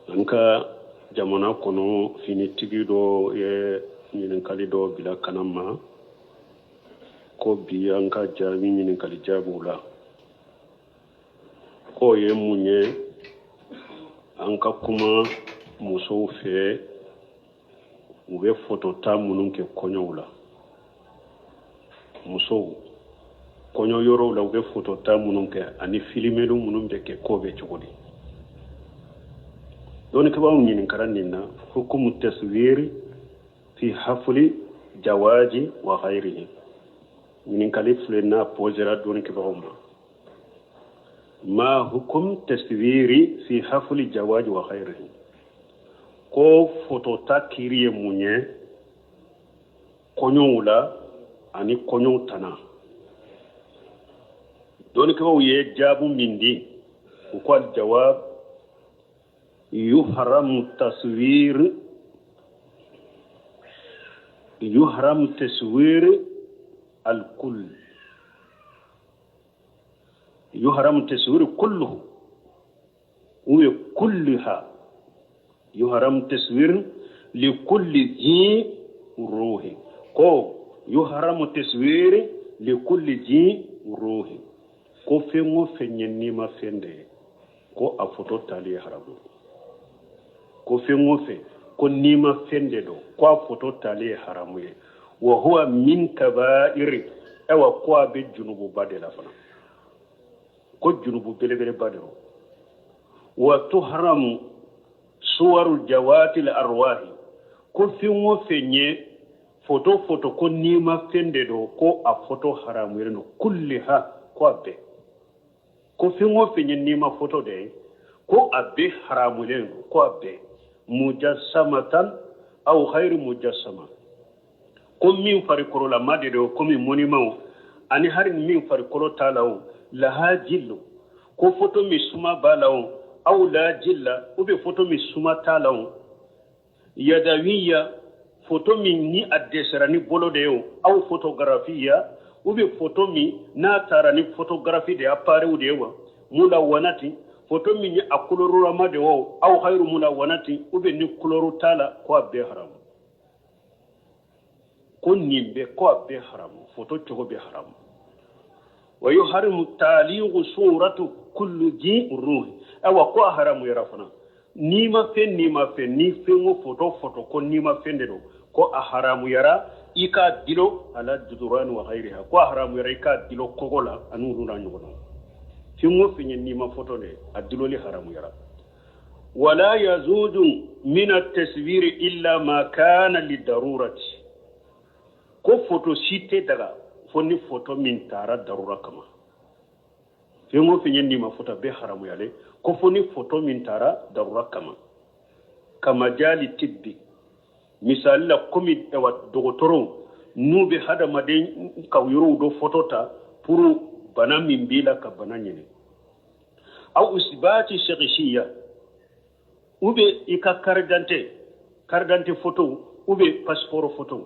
An ka jamana kɔnɔ finitigi dɔ ye ɲininkali dɔ bila ka na n ma ko bi an ka jaabi ɲininkali jaabiw la k'o ye mun ye an ka kuma musow fɛ u bɛ fotota minnu kɛ kɔɲɔw la musow kɔɲɔ yɔrɔw la u bɛ fotota minnu kɛ ani filimeli minnu bɛ kɛ k'o bɛ cogo di dɔnnikɛbaaw ɲininkara nin na hukumu taswiri fi hafuli jawaji wa ghayrihi ɲininkali filɛ n'a posera dɔnnikɛbagaw ma ma hukum taswiri fi hafuli jawaji wa ghayrihi ko fotota kiri ye mun ye kɔɲɔw la ani kɔɲɔw tana dɔnnikɛbaaw ye jaabu min di u ko aljawab yuharamu taswir yuharamu taswir alkul yuharamu taswir kulluhu ou bien kulliha yuharamu taswir li kulli zi ruhi ko yuharamu taswir li kulli zi ruhi ko fɛn o fɛn ye nima fɛn de ye ko a foto tali ye haramu ko fɛn o fɛn ko nima fɛn de don ko a foto tali ye haramu ye wa huwa min kabairi ayiwa ko a bɛ junububa de la fana ko junubu belebeleba de don wa tuharamu suwaru zawatil arwahi ko fɛn o fɛn ye foto foto ko nima fɛn de don ko a foto haramuyalen don kulliha ko a bɛɛ ko fɛn o fɛn ye nima foto de ye ko a bɛɛ haramuyalen don ko a bɛɛ mujassamatan aw ghayri mujassama ko min farikololama de don komi monument ani hari min farikolo t'a la o laha jillu ko foto min suma b'a la o aw la jilla ou bien foto min suma t'a la o yadawiya foto min ni a dɛsɛra ni bolo de ye o aw fotografiya ou bien foto min n'a taara ni fotografi de appareil de ye wa mulawanati foto min ye a kulorulama de o aw hayru mulawanati ou bien ni kuloru t'a la ko a bɛɛ haramu ko nin bɛɛ ko a bɛɛ haramu foto cogo bɛɛ haramu wa yuharimu taaliqu suratu kullu ji ruhi awa ko a haramuyara fana nima fɛn nima fɛn ni fɛn o foto foto ko nima fɛn de don ko a haramuyara i k'a dilo ala judurani wa ghayriha ko a haramuyara i k'a dilo kogo la ani olu n'a ɲɔgɔnnaw fɛn o fɛn ye nima foto de a diloli haramuyara wala yajuzu min at-taswiri illa ma kana lidarurati ko foto si tɛ daga fo ni foto min taara darura kama fɛn o fɛn ye nima foto a bɛɛ haramuyalen ko fo ni foto min taara darura kama kamajali tibbi misali la komi awa dɔgɔtɔrɔw n'u bɛ hadamaden ka yɔrɔw dɔ foto ta pour bana min b'i la ka bana ɲini aw isibati shakhsiya ou bien i ka carte d'identité carte d'identité photo ou bien passeport photo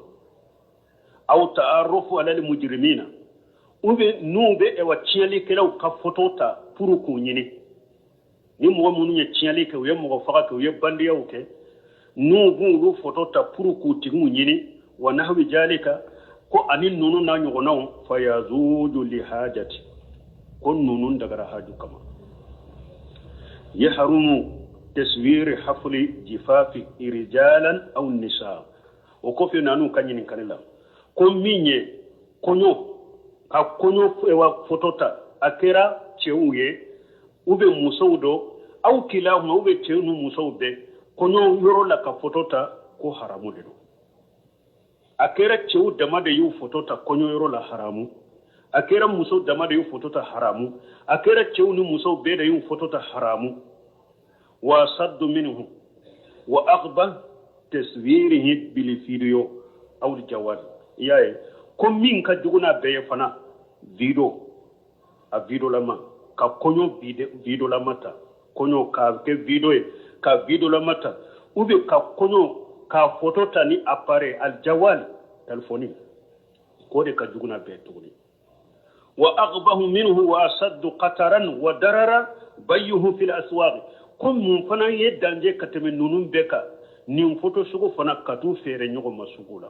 aw ta'arrufu ala al mujrimina ou bien n'u bɛ ɛwa tiɲɛlikɛlaw ka photo ta pour k'u ɲini ni mɔgɔ minnu ye tiɲɛli kɛ u ye mɔgɔ faga kɛ u ye bandiyaw kɛ n'u b'olu photo ta pour k'u tigiw ɲini wa nahwi zalika ko ani ninnu n'a ɲɔgɔnnaw fayajuzu li hajati ko ninnu dagara haju kama yaharumu taswiri hafli jifafi rijalan aw nisa o kɔfɛ nan'u ka ɲininkali la ko min ye kɔɲɔ ka kɔɲɔ wa foto ta a kɛra cɛw ye ou bien musow don aw kilahuma ou bien cɛw ni musow bɛɛ kɔɲɔ yɔrɔ la ka foto ta ko haramu de don a kɛra cɛw dama de y'u foto ta kɔɲɔyɔrɔ la haramu a kɛra muso dama de y'u foto ta haramu a kɛra cɛw ni musow bɛɛ de y'u foto ta haramu wa saddu minhu wa aqba taswirihi bil video aw jawal i y'a ye ko min ka jugu n'a bɛɛ ye fana video a videolama ka kɔɲɔ videolama ta kɔɲɔ k'a kɛ video ye ka videolama ta ou bien ka kɔɲɔ k'a foto ta ni appareil aljawal telefɔni k'o de ka jugu n'a bɛɛ tuguni wa aqbahu minhu wa asaddu qataran wa darara bayyuhu fil aswaq Ko mun fana ye danger ka tɛmɛ ninnu bɛɛ kan, nin foto sugu fana ka t'u feere ɲɔgɔn ma sugu la,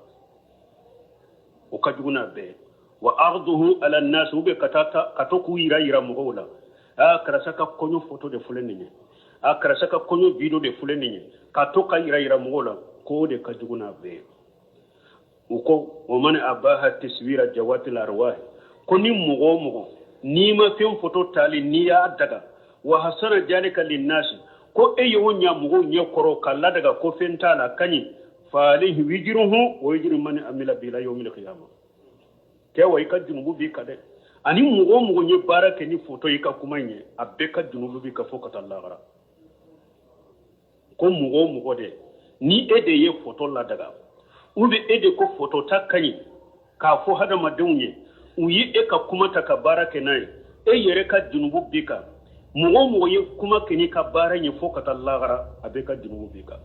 o ka jugu n'a bɛɛ ye. Wa arduhu ala nas, u bɛ ka taa ka to k'u yira yira mɔgɔw la. Aa, karisa ka kɔɲɔ foto de filɛ nin ye, aa, karisa ka kɔɲɔ video de filɛ nin ye, ka to ka yira yira mɔgɔw la, k'o de ka jugu n'a bɛɛ ye. U ko wa man abaha taswira zawatil arwah, ko ni mɔgɔ o mɔgɔ n'i ma fɛn foto tali n'i y'a daga, wa hasana zalika linnasi, ko e y'o ɲa mɔgɔw ɲɛ kɔrɔ ka ladaga ko fɛn t'a la ka ɲi, fa alayhi wijruhu wa wijru man amila bi ila yawmil qiyamah. Kɛ wa i ka junubu b'i kan dɛ. Ani mɔgɔ o mɔgɔ ye baara kɛ ni foto i ka kuma in ye, a bɛɛ ka junubu b'i kan fo ka taa lahara. Ko mɔgɔ o mɔgɔ dɛ, ni e de ye foto ladaga, ou bien e de ko foto ta ka ɲi k'a fɔ hadamadenw ye, u ye e ka kuma ta ka baara kɛ n'a ye, e yɛrɛ ka junubu b'i kan. Mɔgɔ o mɔgɔ ye kuma kɛ n'i ka baara ye fo ka taa lahara, a bɛɛ ka junubu b'i kan.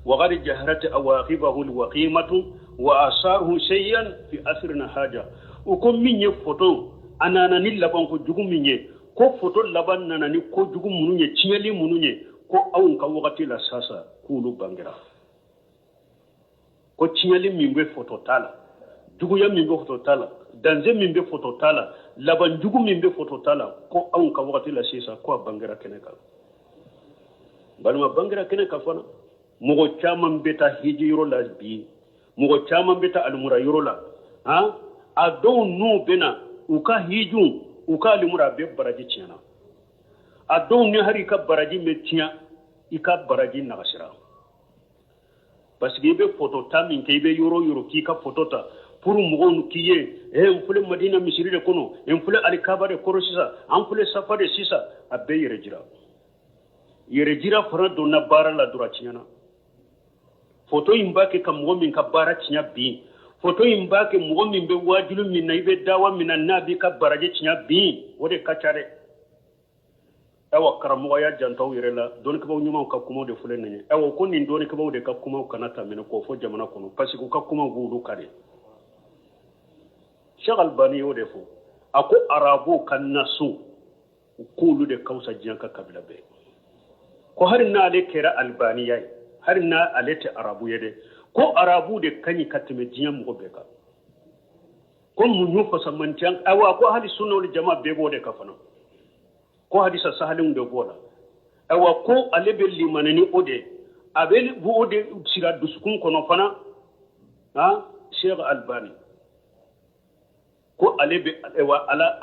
Waqad jaharat awaqibahu alwaqimatu wa asaruhu shay'an fi asrina haja. U ko min ye foto a nana ni labanko jugu min ye, ko foto laban nana ni kojugu minnu ye, tiɲɛli minnu ye, ko anw ka wagati la sasa k'olu bangera. Ko tiɲɛli min bɛ foto ta la, juguya min bɛ foto ta la, danger min bɛ foto ta la, laban jugu min bɛ foto ta la, ko anw ka wagati la sisan ko a bangera kɛnɛ kan. Balima, bangera kɛnɛ kan fana. Mɔgɔ caman bɛ taa hiji yɔrɔ la bi, mɔgɔ caman bɛ taa alimura yɔrɔ la. Han, a dɔw n'u bɛ na u ka hiju, u ka alimura, a bɛɛ baraji tiɲɛna. A dɔw ni hali i ka baraji bɛ tiɲɛ, i ka baraji nagasira, parce que i bɛ foto ta min kɛ, i bɛ yɔrɔ o yɔrɔ k'i ka foto ta pour mɔgɔw k'i ye, n filɛ Madina misiri de kɔnɔ, n filɛ Alikaba de kɔrɔ sisan, an filɛ Safa de sisan, a bɛɛ yɛrɛ jira. Yɛrɛ jira fana donna baara la dɔrɔn, a tiɲɛna. Foto in b'a kɛ ka mɔgɔ min ka baara tiɲɛ bi, foto in b'a kɛ mɔgɔ min bɛ waajulu min na, i bɛ dawa min na, n'a b'i ka baraji tiɲɛ bi, o de ka ca dɛ. Ayiwa, karamɔgɔ y'a janto aw yɛrɛ la. Dɔnnikɛbaw ɲumanw ka kumaw de filɛ nin ye. Ayiwa, ko nin dɔnnikɛbaw de ka kumaw kana ta minɛ k'o fɔ jamana kɔnɔ, parce que u ka kumaw b'olu kan de. Cheikh Albani y'o de fɔ, a ko arabuw ka naso, u k'olu de ka fisa diɲɛ ka kabila bɛɛ. Ko hali n'ale kɛra albaniya ye, hali n'ale tɛ arabu ye dɛ, ko arabu de ka ɲi ka tɛmɛ diɲɛ mɔgɔ bɛɛ kan. Ko mun y'o fasamantiya? Ayiwa, ko hali sunna wal jama bɛɛ b'o de kan fana, ko hadisa sahalenw de b'o la. Ayiwa, ko ale bɛ limani ni o de, a bɛ o de sira dusukun kɔnɔ fana. Han, Cheikh Albani ko ale bɛ, ayiwa, ala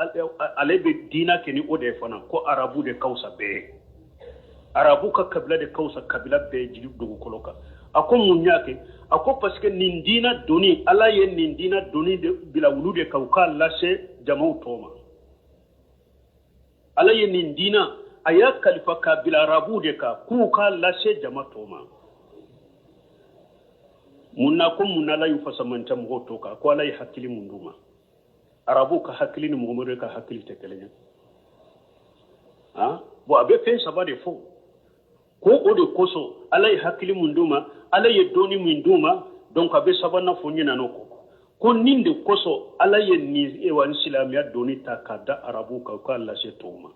ale bɛ diina kɛ ni o de ye fana, ko arabu de ka fisa bɛɛ ye, arabu ka kabila de ka fisa kabila bɛɛ jigi dugukolo kan. A ko mun y'a kɛ? A ko parce que nin diina doni, Ala ye nin diina doni de bila olu de kan u k'a lase jamaw tɔw ma. Ala ye nin diina a y'a kalifa k'a bila arabuw de kan k'u k'a lase jama tɔw ma. Mun na? Ko mun na Ala y'u fasamanta mɔgɔw tɔw kan? Ko Ala ye hakili mun d'u ma? Arabuw ka hakili ni mɔgɔ wɛrɛ ka hakili tɛ kelen ye. Ah bon, a bɛ fɛn saba de fɔ, ko o de kosɔn Ala ye hakili mun d'u ma, Ala ye dɔnni min d'u ma. Donc a bɛ sabanan fɔ, ɲinɛ n'o kɔ, ko nin de kosɔn Ala ye nin ewa silamɛya dɔnni ta k'a da arabuw kan u k'a lase tɔw ma.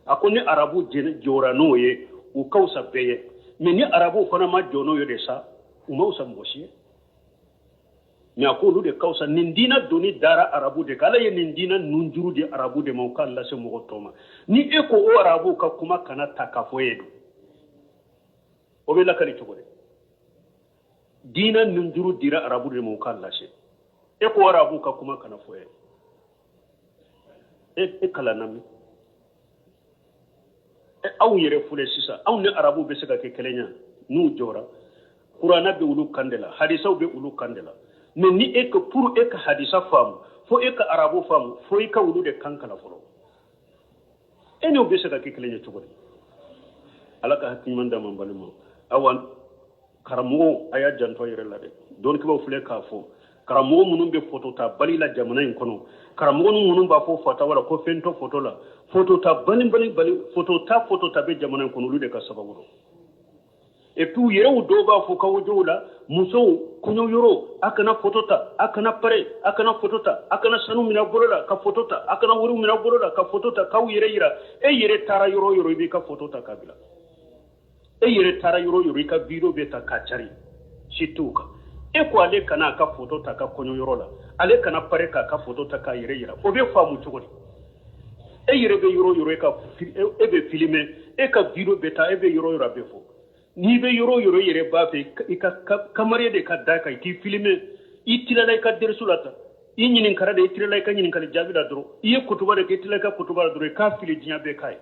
A ko ni arabu jɔra n'o ye, u ka fisa bɛɛ ye, mais ni arabuw fana ma jɔ n'o ye de sa, u ma fisa mɔgɔ si ye. Mais a ko olu de ka fisa. Nin diina doni dara arabu de kan, Ala ye nin diina nunjuru di arabu de ma u k'a lase mɔgɔ tɔw ma. Ni e ko o arabuw ka kuma kana ta k'a fɔ e don, o bɛ lakali cogo di? Diina nunjuru dira arabu de ma u k'a lase, e ko arabu ka kuma kana fɔ e e e kalanna min? Aw yɛrɛ filɛ sisan, aw ni arabu bɛ se ka kɛ kelen ye n'u jɔra? Kuranna bɛ olu kan de la, hadisaw bɛ olu kan de la. Mais ni e ka, pour e ka hadisa faamu, fo e ka arabu faamu, fo i ka olu de kan kalan fɔlɔ. E n'o bɛ se ka kɛ kelen ye cogo di? Ala ka hakili ɲuman d'an ma. Balima, awa, karamɔgɔw, a y'a janto a yɛrɛ la dɛ. Dɔnnikɛbaw filɛ k'a fɔ, karamɔgɔ minnu bɛ foto ta bali la jamana in kɔnɔ, karamɔgɔ minnu b'a fɔ fatawa la ko fɛn tɛ foto la, foto ta bali bali bali, foto ta, foto ta bɛ jamana in kɔnɔ, olu de ka sababu don. Et puis u yɛrɛw dɔw b'a fɔ kawojow la, musow kɔɲɔ yɔrɔ, a kana foto ta, a kana pare, a kana foto ta, a kana sanu minɛ bolo la ka foto ta, a kana wariw minɛ bolo la ka foto ta k'aw yɛrɛ yira. E yɛrɛ taara yɔrɔ o yɔrɔ, i b'i ka foto ta k'a bila. E yɛrɛ taara yɔrɔ o yɔrɔ, i ka video bɛ ta k'a cari sitew kan. E ko ale kana a ka foto ta ka kɔɲɔ yɔrɔ la, ale kana pare k'a ka foto ta k'a yɛrɛ yira, o bɛ faamu cogo di? E yɛrɛ bɛ yɔrɔ o yɔrɔ, e ka e bɛ filime, e ka video bɛ ta, e bɛ yɔrɔ o yɔrɔ, a bɛ fɔ. N'i bɛ yɔrɔ o yɔrɔ, i yɛrɛ b'a fɛ i ka kamaren de ka da kan i k'i filime. I tilala i ka derisu la tan, i ɲininkara de, i tilala i ka ɲininkali jaabi la dɔrɔn, i ye kutuba de kɛ, i tilala i ka kutuba la dɔrɔn, i k'a fili diɲɛ bɛɛ k'a ye.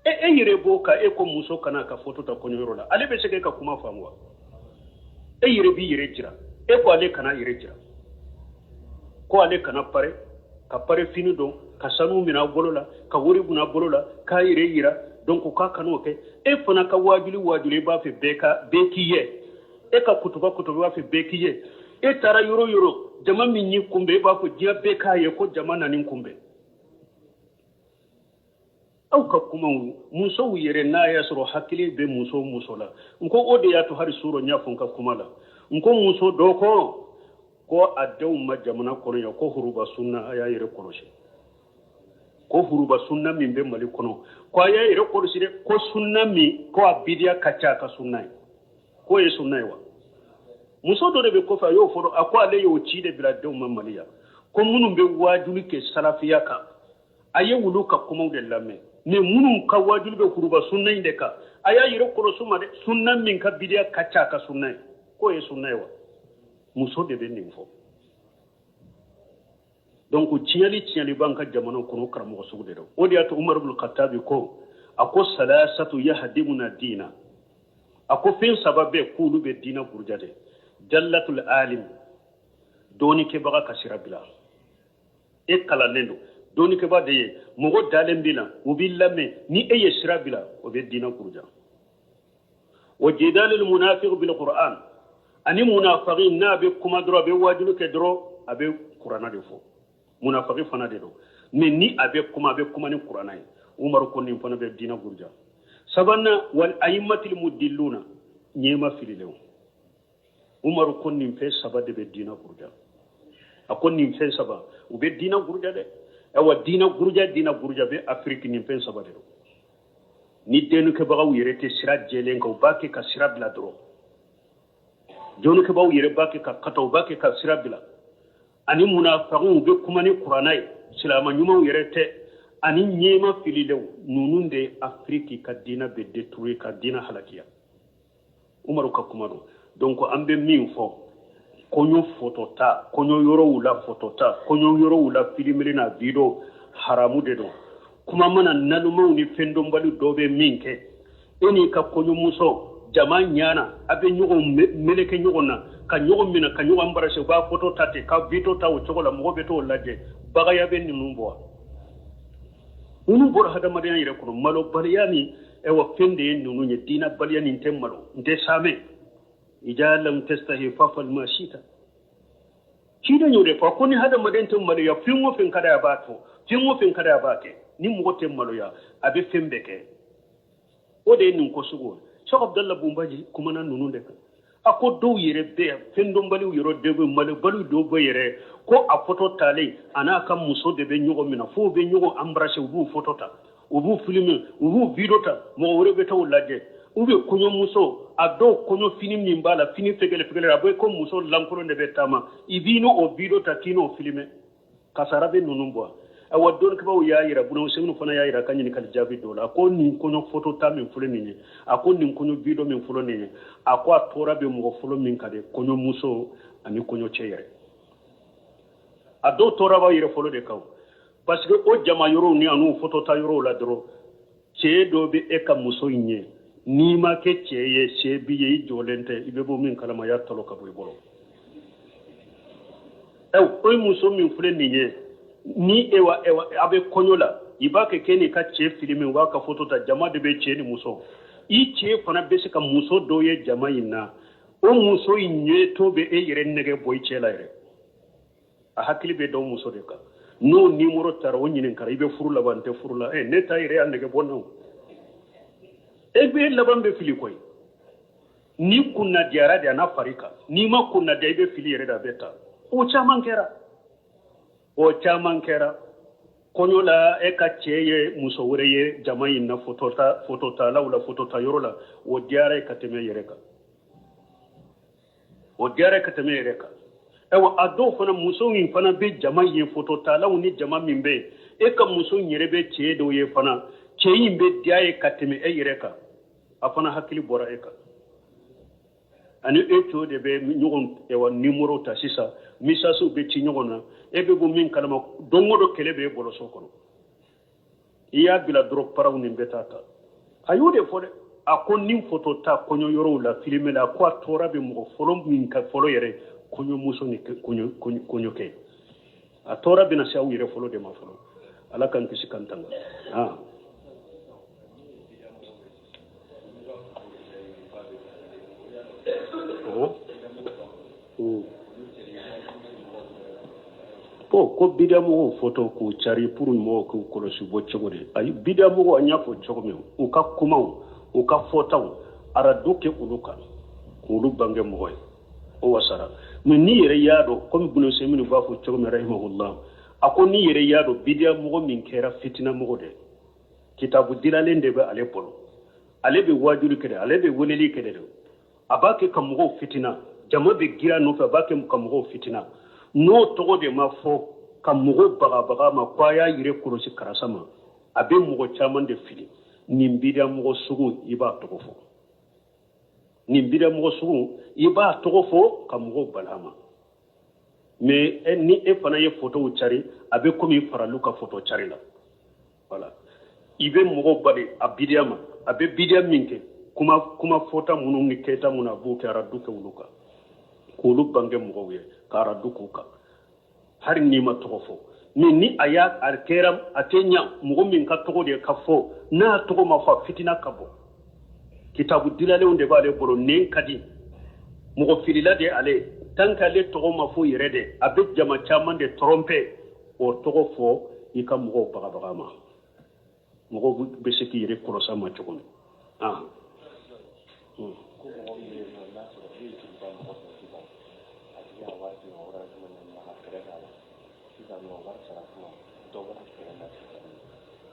E yɛrɛ b'o kan, e ko muso kana a ka foto ta kɔɲɔyɔrɔ la, ale bɛ se k'e ka kuma faamu wa? E yɛrɛ b'i yɛrɛ jira, e ko ale kana yɛrɛ jira, ko ale kana pare ka pare fini don, ka sanu minɛ a bolo la, ka wari minɛ a bolo la, k'a yɛrɛ yira, donc k'a kan'o kɛ. E fana ka waajuli waajuli, i b'a fɛ bɛɛ ka bɛɛ k'i ye. E ka kutuba kutuba, i b'a fɛ bɛɛ k'i ye. E taara yɔrɔ o yɔrɔ, jama min y'i kunbɛn, e b'a fɔ diɲɛ bɛɛ k'a ye ko jama nan'i kunbɛn. Aw ka kumaw, musow yɛrɛ, n'a y'a sɔrɔ hakili bɛ muso muso la, n ko o de y'a to hali surɔ n y'a fɔ n ka kuma la, n ko muso dɔ ko a denw ma jamana kɔnɔ yan, ko huruba sunna, a y'a yɛrɛ kɔlɔsi, ko huruba sunna min bɛ Mali kɔnɔ, ko a y'a yɛrɛ kɔlɔsi dɛ, ko sunna min ko a bidiya ka ca a ka sunna ye, k'o ye sunna ye wa? Muso dɔ de bɛ kɔfɛ, a y'o fɔ, a ko ale y'o ci de bila denw ma Mali yan, ko minnu bɛ waajuli kɛ salafiya kan, a ye wulu ka kumaw de lamɛn, mais minnu ka waajuli bɛ huruba sunna in de kan, a y'a yɛrɛ kɔlɔsi ma dɛ, sunna min ka bidiya ka ca a ka sunna ye, k'o ye sunna ye wa? Muso de bɛ nin fɔ. Donc tiɲɛli b'an ka jamana kɔnɔ karamɔgɔ sugu de don. O de y'a to Umar ibn Khattabi ko, a ko salasatu yahdimuna diina, a ko fɛn saba bɛ k'olu bɛ diina buruja de. Jallatul alim, dɔɔnikɛbaga ka sira bila. E kalannen don, dɔɔnikɛba de ye, mɔgɔ dalen b'i la, u b'i lamɛn, ni e ye sira bila, o bɛ diina buruja. Wa jidalil munafiq bil Qur'an, ani munafiki n'a bɛ kuma dɔrɔn, a bɛ waajulu kɛ dɔrɔn, a bɛ kuranna de fɔ, munafiki fana de don, mais ni a bɛ kuma, a bɛ kuma ni kuranna ye. Umaru ko nin fana bɛ diina buruja. Sabanan, wal aimmatil mudilluna, ɲɛma fililenw. Umaru ko nin fɛn saba de bɛ diina buruja. A ko nin fɛn saba u bɛ diina buruja dɛ. Ayiwa, diina buruja, diina buruja bɛ Afiriki, nin fɛn saba de don. Ni dɔnnikɛbagaw yɛrɛ tɛ sira jɛlen kan, u b'a kɛ ka sira bila dɔrɔn. Dɔnnikɛbagaw yɛrɛ b'a kɛ ka kata, u b'a kɛ ka sira bila. Ani munafagiw bɛ kuma ni kuranna ye, silamɛ ɲumanw yɛrɛ tɛ, ani ɲɛma fililenw, ninnu de ye Afiriki ka diina bɛ détruire, ka diina halakiya. Umaru ka kuma don. Donc an bɛ min fɔ, kɔɲɔ foto ta, kɔɲɔ yɔrɔw la foto ta, kɔɲɔ yɔrɔw la filimeli n'a video, haramu de don. Kuma mana nalumaw ni fɛndɔnbali dɔ bɛ min kɛ, e n'i ka kɔɲɔmuso jama ɲana, a bɛ ɲɔgɔn meleke ɲɔgɔn na, ka ɲɔgɔn minɛ, ka ɲɔgɔn embrasser, u b'a foto ta ten, ka video ta o cogo la, mɔgɔ bɛ t'o lajɛ, bagaya bɛ ninnu bɔ. Ninnu bɔra hadamadenya yɛrɛ kɔnɔ, malobaliya ni ɛwa fɛn de ye ninnu ye, diinɛbaliya ni n tɛ malo, n tɛ saamɛ. Ija lam tastahi fafal ma shita. Ciden y'o de fɔ, ko ni hadamaden tɛ maloya, fɛn o fɛn ka d'a ye a b'a fɔ, fɛn o fɛn ka d'a ye a b'a kɛ. Ni mɔgɔ tɛ maloya, a bɛ fɛn bɛɛ kɛ. O de ye nin ko sugu ye. Cheikh Abdallah Bunbaji kumana ninnu de kan. A ko dɔw yɛrɛ bɛ yan, fɛn dɔnbaliw yɛrɛ dɔw bɛ, malobaliw dɔw bɛ yɛrɛ, ko a foto talen a n'a ka muso de bɛ ɲɔgɔn minɛ, f'u bɛ ɲɔgɔn embrasser, u b'u foto ta, u b'u filmer, u b'u video ta, mɔgɔ wɛrɛ bɛ taa u lajɛ. U bɛ kɔɲɔmuso, a dɔw kɔɲɔfini min b'a la, fini fɛgɛlɛ fɛgɛlɛ, a bɛ ko muso lankolon de bɛ taama, i b'i n'o video ta k'i n'o filmer, kasara bɛ ninnu bɔ. Ayiwa, dɔnnikɛbaaw y'a yira, Buna Usɛmini fana y'a yira ka ɲininkali jaabi dɔw la, a ko nin kɔɲɔ foto ta min filɛ nin ye, a ko nin kɔɲɔ video min filɛ nin ye, a ko a tora bɛ mɔgɔ fɔlɔ min kan de, kɔɲɔmuso ani kɔɲɔcɛ yɛrɛ. A dɔw tora b'aw yɛrɛ fɔlɔ de kan, parce que o jama yɔrɔw ni an'u foto ta yɔrɔw la dɔrɔn, cɛ dɔ bɛ e ka muso in ye, n'i ma kɛ cɛ ye, se b'i ye, i jɔlen tɛ, i bɛ bɔ min kalama, i y'a tɔlɔ ka bɔ i bolo. O ye muso min filɛ nin ye, ni ewa ewa a bɛ kɔɲɔ la, i b'a kɛ k'e n'i ka cɛ filmer, u b'a ka foto ta, jama de bɛ cɛ ni muso. I cɛ fana bɛ se ka muso dɔ ye jama in na, o muso in ɲɛtɔ bɛ e yɛrɛ nɛgɛ bɔ i cɛ la yɛrɛ. A hakili bɛ da o muso de kan. N'o nimoro taara, o ɲininkara, i bɛ furu laban, n tɛ furu la. Ne ta yɛrɛ y'a nɛgɛ bɔ n na o. E bɛ laban bɛ fili koyi. Ni kunna diyara de a n'a fari kan, n'i ma kunna diya, i bɛ fili yɛrɛ de, a bɛ taa. O caman kɛra. O caman kɛra. Kɔɲɔ la e ka cɛ ye muso wɛrɛ ye jama in na fototalaw la, fotota yɔrɔ la, o diyara e ka tɛmɛ yɛrɛ kan, o diyara e ka tɛmɛ yɛrɛ kan. Ayiwa, a dɔw fana, muso in fana bɛ jama ye, fototalaw ni jama min bɛ yen, e ka muso in yɛrɛ bɛ cɛ dɔw ye fana, cɛ in bɛ diya ye ka tɛmɛ e yɛrɛ kan, a fana hakili bɔra e kan. Ani e cɛw de bɛ ɲɔgɔn ɛwa nimoro ta sisan, misasiw bɛ ci ɲɔgɔn na, e bɛ bɔ min kalama, don o don kɛlɛ bɛ e bolo so kɔnɔ. I y'a bila dɔrɔn, paraw nin bɛ taa ta. A y'o de fɔ dɛ, a ko ni foto ta kɔɲɔ yɔrɔw la, filime la, ko a tɔɔrɔ bɛ mɔgɔ fɔlɔ min ka fɔlɔ yɛrɛ, kɔɲɔmuso ni kɔɲɔkɛ, a tɔɔrɔ bɛna se aw yɛrɛ fɔlɔ de ma fɔlɔ. Ala k'an kisi k'an tanga. Ah. Bon, ko bidamɔgɔw foto k'u cari pour mɔgɔw k'u kɔlɔsi bɔ cogo di? Ayi, bidamɔgɔw, an y'a fɔ cogo min, u ka kumaw, u ka fɔtaw, aradu kɛ olu kan k'olu bange mɔgɔ ye, o wasara. Mais n'i yɛrɛ y'a dɔn, komi Ibn Usaymin b'a fɔ cogo min rahimahullah, a ko n'i yɛrɛ y'a dɔn bidiyamɔgɔ min kɛra fitinamɔgɔ de, kitabu dilalen de bɛ ale bolo, ale bɛ wajuli kɛ dɛ, ale bɛ weleli kɛ dɛ, a b'a kɛ ka mɔgɔw fitina, jama bɛ girin a nɔfɛ, a b'a kɛ ka mɔgɔw fitina, n'o tɔgɔ de ma fɔ ka mɔgɔw bagabaga ma ko a y'a yɛrɛ kɔlɔsi karisa ma, a bɛ mɔgɔ caman de fili. Nin bidiyamɔgɔ sugu, i b'a tɔgɔ fɔ, nin bidiyamɔgɔ sugu, i b'a tɔgɔ fɔ ka mɔgɔw bala ma. Mais ni e fana ye fotow cari, a bɛ komi faraliw ka foto cari la. Voilà, i bɛ mɔgɔw bali a bidiya ma, a bɛ bidiya min kɛ, kuma kuma fɔta minnu ni kɛta minnu, a b'o kɛ, aradu kɛ olu kan k'olu bange mɔgɔw ye, ka aradu k'u kan, hali n'i ma tɔgɔ fɔ. Mais ni a y'a a kɛra, a tɛ ɲa mɔgɔ min ka tɔgɔ de ka fɔ, n'a tɔgɔ ma fɔ, a fitina ka bɔ. Kitabu dilalenw de b'ale bolo, nɛn ka di mɔgɔ filila de ale, tant qu'ale tɔgɔ ma fɔ yɛrɛ de, a bɛ jama caman de tromper. O tɔgɔ fɔ i ka mɔgɔw bagabaga ma, mɔgɔw bɛ se k'i yɛrɛ kɔlɔsi a ma cogo min. Ah. Ko mɔgɔ min bɛ yen nɔ, n'a sɔrɔ e ye juru ta mɔgɔ fɛ sisan, a tigi y'a wari d'i ma Orange Money na ka fɛɛrɛ k'a la sisan nɔ, wari sara kuma dɔ bɔra fɛɛrɛ la sisan,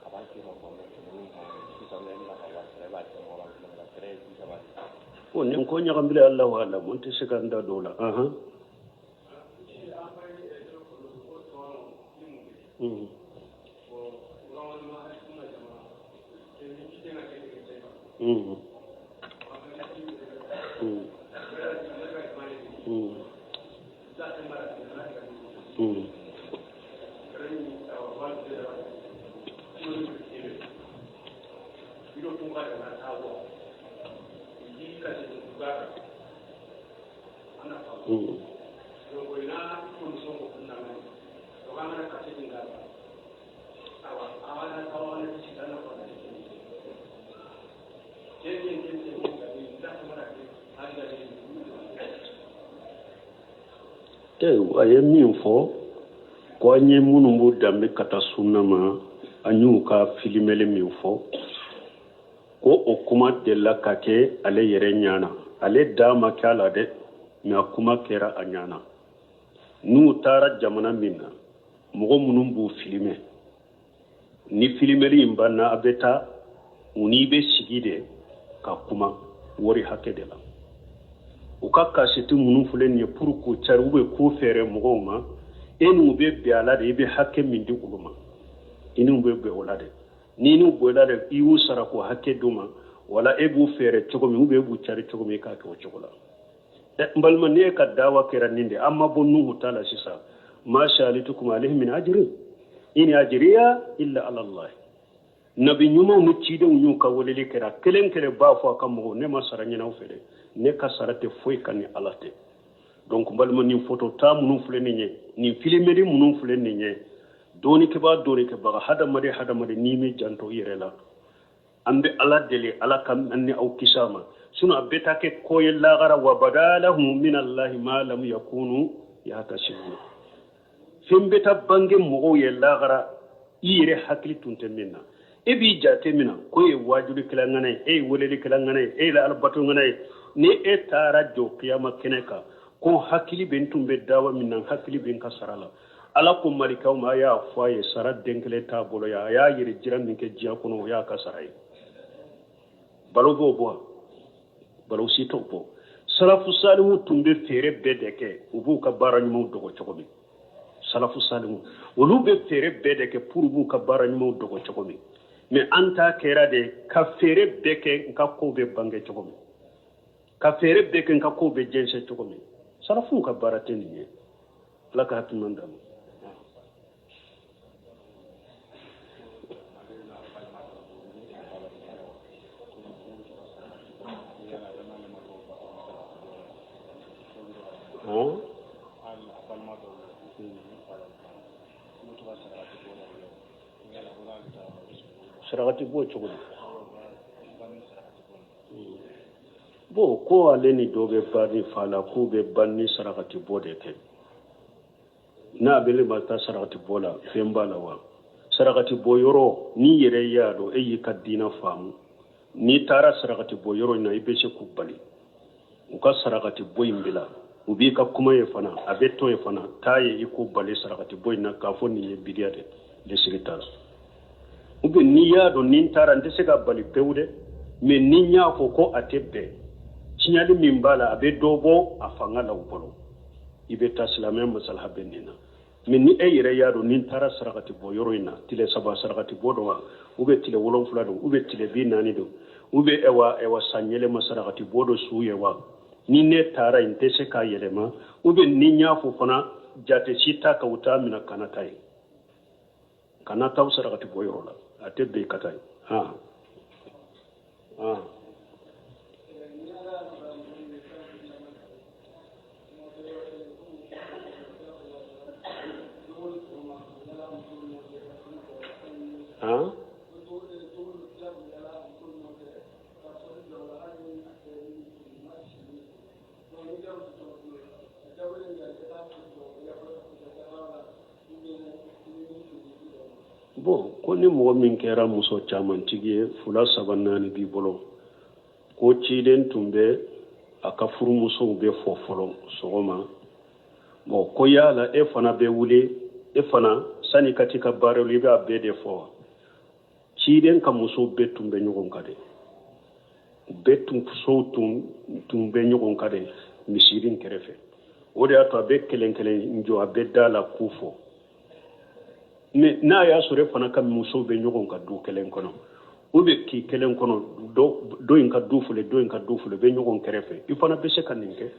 a b'a d'i ma kɔnɔ 120 sisan nɔ, e bɛna ka wari sara, e b'a di Orange Money la, fɛɛrɛ ye 30 de. O nin ko ɲagambili, Allahu alam, n tɛ se ka n da don o la. Ahan. Mm. Mm. Mm. Mm. Mm. A ye min fɔ ko an ye minnu b'u danbe ka taa sunna ma, an y'u ka filimeli min fɔ, ko o kuma delila ka kɛ ale yɛrɛ ɲana, ale da ma kɛ a la dɛ, mais a kuma kɛra a ɲana. N'u taara jamana min na, mɔgɔ minnu b'u filime, ni filimeli in banna, a bɛ taa u n'i bɛ sigi de ka kuma wari hakɛ de la. U ka kaseti minnu filɛ nin ye pour k'u cari, u bɛ ko feere mɔgɔw ma, e n'u bɛ bɛn a la de, i bɛ hakɛ min di olu ma, i n'u bɛ bɛn o la de. N'i n'u bɛn o la de, i y'u sara k'o hakɛ d'u ma, wala e b'u feere cogo min, ou bien e b'u cari cogo min, i k'a kɛ o cogo la. N balima, n'e ka dawa kɛra nin de, an ma bɔ Nuhu ta la sisan. Ma sa'altukum alayhi min ajrin in ajriya illa ala Allah. Nabi ɲumanw ni cidenw y'u ka weleli kɛra, kelen kelen b'a fɔ a ka mɔgɔw, ne ma sara ɲini aw fɛ dɛ, ne ka sara tɛ foyi kan ni Ala tɛ. Donc n balima, nin foto ta minnu filɛ nin ye, nin filimeli minnu filɛ nin ye, dɔɔnikɛbaa dɔɔnikɛbaga, hadamaden hadamaden, n'i m'i janto i yɛrɛ la, an bɛ Ala deli, Ala ka an ni aw kisi a ma, sinon a bɛ taa kɛ ko ye lagara. Wa badalahum min Allahi ma lam yakunu yahtasibuna. Fɛn bɛ taa bange mɔgɔw ye lagara, i yɛrɛ hakili tun tɛ min na. E b'i jate min na ko e ye wajulikɛla ŋana ye, e ye welelikɛla ŋana ye, e ye alabato ŋana ye, ni e taara jɔ kiyama kɛnɛ kan, ko hakili bɛ n tun bɛ dawa min na, hakili bɛ n ka sara la. Ala ko malikaw ma, a y'a fɔ a ye sara den kelen t'a bolo yan, a y'a yɛrɛ jira min kɛ diɲɛ kɔnɔ, o y'a ka sara ye. Balo b'o bɔ, balo si t'o bɔ. Salafu salihu tun bɛ feere bɛɛ de kɛ, u b'u ka baara ɲumanw dogo cogo min. Salafu salihu olu bɛ feere bɛɛ de kɛ pour b'u ka baara ɲumanw dogo cogo min. Mais an ta kɛra de ka feere bɛɛ kɛ n ka kow bɛ bange cogo min, ka feere bɛɛ kɛ n ka kow bɛ jɛnsɛn cogo min. Salafuw ka baara tɛ nin ye. Ala ka hakili ɲuman d'an ma. Sarakati bɔ cogo di? Bon, ko ale ni dɔ bɛ ba ni fa la, k'u bɛ ba ni sarakati bɔ de kɛ. N'a bɛ ne ma taa sarakati bɔ la, fɛn b'a la wa? Sarakati bɔ yɔrɔ, n'i yɛrɛ y'a dɔn e y'i ka diinɛ faamu, n'i taara sarakati bɔ yɔrɔ in na, i bɛ se k'u bali u ka sarakati bɔ in bila. U b'i ka kuma ye fana, a bɛ to ye fana, taa ye i k'u bali sarakati bɔ in na k'a fɔ nin ye bidiya de, lesigi t'a la. Ou bien n'i y'a dɔn ni n taara n tɛ se ka bali pewu dɛ, mais ni n y'a fɔ ko a tɛ bɛn, tiɲɛli min b'a la a bɛ dɔ bɔ a fanga la u bolo, i bɛ taa silamɛya masalaha bɛ nin na. Mais ni e yɛrɛ y'a dɔn ni n taara sarakati bɔ yɔrɔ in na, tile 3 sarakati bɔ don wa, ou bien tile 7 don, ou bien tile 40 don, ou bien ɛwa san yɛlɛma sarakati bɔ don su ye wa, ni ne taara yen n tɛ se k'a yɛlɛma, ou bien ni n y'a fɔ fana jate si t'a kan, u t'a minɛ, kana taa yen, kana taa sarakati bɔ yɔrɔ la, a tɛ bɛn i ka taa yen. Bon, ko ni mɔgɔ min kɛra muso camantigi ye, 2 3 4 b'i bolo, ko ciden tun bɛ a ka furumusow bɛ fɔ fɔlɔ sɔgɔma. Bon, ko yala e fana bɛ wuli, e fana sani ka t'i ka baara la, i b'a bɛɛ de fɔ wa? Ciden ka musow bɛɛ tun bɛ ɲɔgɔn kan de, u bɛɛ tun sow tun bɛ ɲɔgɔn kan de misiri in kɛrɛfɛ. O de y'a to a bɛ kelen kelen jɔ, a bɛ da la k'u fɔ. Mais n'a y'a sɔrɔ e fana ka musow bɛ ɲɔgɔn kan du kelen kɔnɔ, ou bien k'i kelen kɔnɔ, dɔ in ka du filɛ, dɔ in ka du filɛ, u bɛ ɲɔgɔn kɛrɛfɛ, i fana bɛ se ka nin kɛ.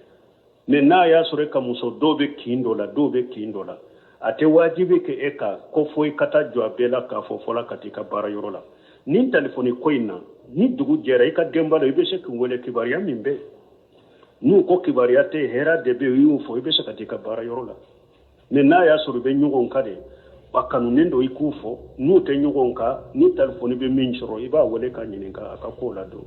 Mais n'a y'a sɔrɔ e ka muso dɔw bɛ kin dɔ la, dɔw bɛ kin dɔ la, a tɛ wajibi kɛ e kan ko fo i ka taa jɔ a bɛɛ la k'a fɔ fɔlɔ ka t'i ka baara yɔrɔ la. Ni telefɔni ko in na, ni dugu jɛra i ka denba la, i bɛ se k'u wele kibaruya min bɛ yen. N'u ko kibaruya tɛ yen, hɛrɛ de bɛ yen, i y'o fɔ, i bɛ se ka t'i ka baara yɔrɔ la. Mais n'a y'a sɔrɔ u bɛ ɲɔgɔn kan de, a kanunen don i k'u fɔ. N'u tɛ ɲɔgɔn kan, ni telefɔni bɛ min sɔrɔ, i b'a wele ka ɲininka a ka kow la don.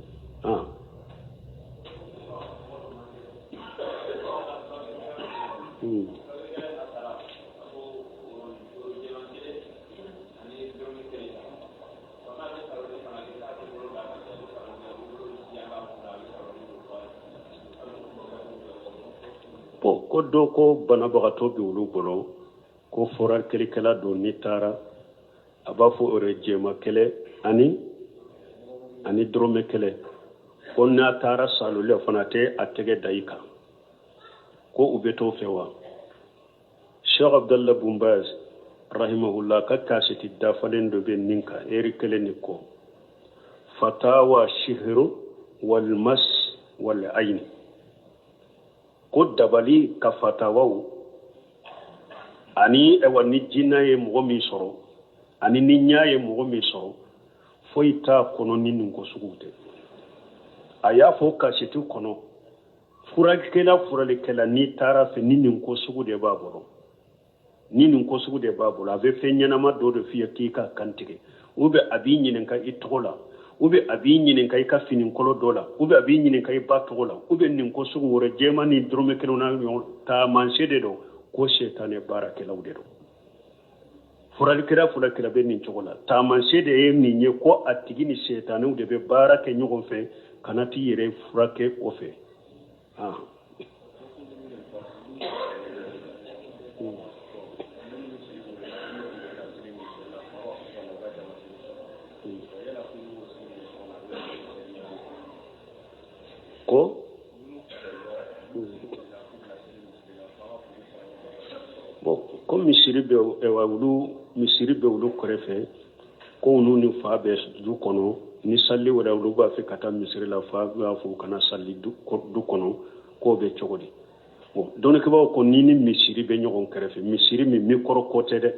Bon, ko dɔ ko banabagatɔ bɛ olu bolo, ko furakɛlikɛla don, n'i taara a b'a fɔ o yɛrɛ jɛma kɛlɛ ani dɔrɔmɛ kɛlɛ, ko n'a taara salon fana tɛ a tɛgɛ da i kan, ko u bɛ t'o fɛ wa? Cheikh Abdallah Bumbaz rahimahullah ka kaseti dafalen dɔ bɛ nin kan, eri kelen ni kɔ, fatawa sihiru wal mas wal ayn, ko dabali ka fatawaw ani ɛwa ni jinɛ ye mɔgɔ min sɔrɔ ani ni ɲa ye mɔgɔ min sɔrɔ, foyi t'a kɔnɔ ni nin ko suguw tɛ. A y'a fɔ kaseti kɔnɔ, furalikɛla n'i taara fɛ ni nin ko sugu de b'a bolo, ni nin ko sugu de b'a bolo, a bɛ fɛn ɲɛnama dɔ de f'i ye k'i ka kan tigɛ, ou bien a b'i ɲininka i tɔgɔ la, ou bien a b'i ɲininka i ka finikolo dɔ la, ou bien a b'i ɲininka i ba tɔgɔ la, ou bien nin ko sugu wɛrɛ jɛman ni dɔrɔmɛ kelen n'a ɲɔgɔn taamasiyɛn de don, ko sɛtanɛ baarakɛlaw de don. Furalikɛla bɛ nin cogo la, taamasiyɛn de ye nin ye, ko a tigi ni sɛtanɛw de bɛ baara kɛ ɲɔgɔn fɛ, kana t'i yɛrɛ furakɛ o fɛ. bɛ ɛwa olu misiri bɛ olu kɛrɛfɛ, ko olu ni fa bɛ du kɔnɔ, ni sali wɛrɛ olu b'a fɛ ka taa misiri la, fa b'a fɔ u kana sali du kɔnɔ, k'o bɛ cogo di? Bon, dɔnnikɛbaaw ko ni ni misiri bɛ ɲɔgɔn kɛrɛfɛ, misiri min min kɔrɔ ko tɛ dɛ,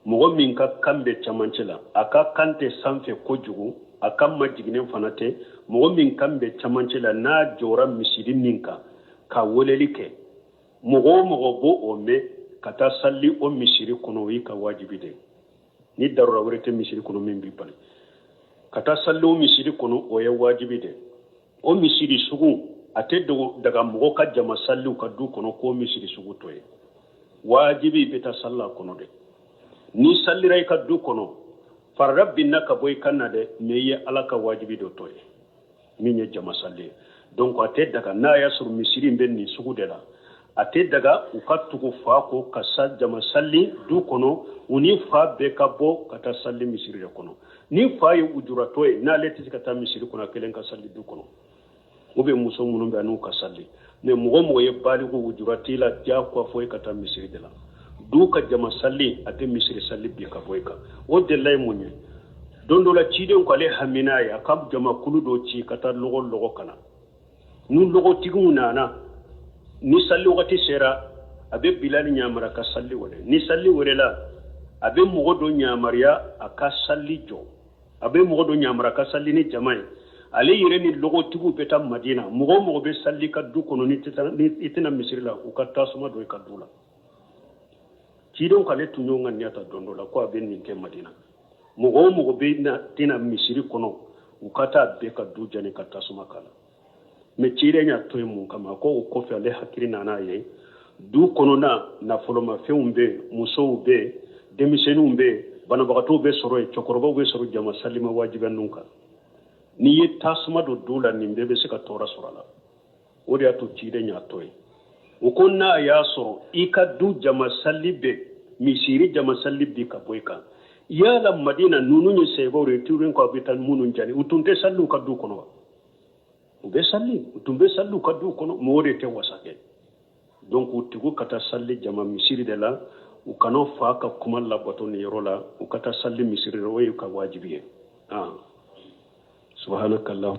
mɔgɔ min ka kan bɛ camancɛ la, a ka kan tɛ sanfɛ kojugu, a kan majiginnen fana tɛ, mɔgɔ min kan bɛ camancɛ la, n'a jɔra misiri min kan ka weleli kɛ, mɔgɔ o mɔgɔ b'o o mɛn ka taa sali o misiri kɔnɔ, o y'i ka wajibi de ye. Ni darura wɛrɛ tɛ misiri kɔnɔ min b'i bali ka taa sali o misiri kɔnɔ, o ye wajibi de ye. O misiri sugu a tɛ daga mɔgɔ ka jama saliw ka du kɔnɔ k'o misiri sugu to ye. Wajibi bɛ taa sali a kɔnɔ de. N'i salira i ka du kɔnɔ, farida binna ka bɔ i kan na dɛ, mais i ye Ala ka wajibi dɔ to ye min ye jama sali ye. Donc a tɛ daga, n'a y'a sɔrɔ misiri in bɛ nin sugu de la, a tɛ daga u ka tugu fa kɔ ka sa jama sali du kɔnɔ, u ni fa bɛɛ ka bɔ ka taa sali misiri de kɔnɔ. Ni fa ye ujuratɔ ye, n'ale tɛ se ka taa misiri kɔnɔ, a kelen ka sali du kɔnɔ, ou bien muso minnu bɛ n'u ka sali. Mais mɔgɔ mɔgɔ ye baliku, ujura t'i la, diyagoya fo i ka taa misiri de la. Du ka jama sali, a tɛ misiri sali bi ka bɔ i kan. O delila ye mun ye? Don dɔ la ciden ko ale hamina ye a ka jamakulu dɔ ci ka taa lɔgɔ lɔgɔ ka na. Ni lɔgɔtigiw nana, ni sali wagati sera, a bɛ Bilali ɲamara ka sali wele. Ni sali welela, a bɛ mɔgɔ dɔ ɲamariya a ka sali jɔ, a bɛ mɔgɔ dɔ ɲamara ka sali ni jama ye. Ale yɛrɛ ni lɔgɔtigiw bɛ taa Madina. Mɔgɔ o mɔgɔ bɛ sali ka du kɔnɔ, ni i tɛna misiri la, u ka tasuma don i ka du la. Cidenw k'ale tun y'o ŋaniya ta don dɔ la ko a bɛ nin kɛ Madina. Mɔgɔ o mɔgɔ bɛ tɛna misiri kɔnɔ, u ka taa bɛɛ ka du jani ka tasuma k'a la. Mais ciden y'a to yen mun kama? Ko o kɔfɛ ale hakili nana ye du kɔnɔna nafolomafɛnw bɛ yen, musow bɛ yen, denmisɛnninw bɛ yen, banabagatɔw bɛ sɔrɔ yen, cɛkɔrɔbaw bɛ sɔrɔ, jama salima wajibiya ninnu kan. N'i ye tasuma don du la, nin bɛɛ bɛ se ka tɔɔrɔ sɔrɔ a la. O de y'a to ciden y'a to yen. O ko n'a y'a sɔrɔ i ka du jama sali bɛ misiri jama sali bi ka bɔ i kan, yala Madina ninnu ye sɛbɛw de ye, tuurin ko a bɛ taa minnu jani, u tun tɛ sali u ka du kɔnɔ wa? U bɛ sali, u tun bɛ sali u ka du kɔnɔ, mais o de tɛ wasa kɛ. Donc u tigiw ka taa sali jama misiri de la, u kana fa ka kuma labato nin yɔrɔ la, u ka taa sali misiri de la, o ye ka wajibi ye. Subhanakallah.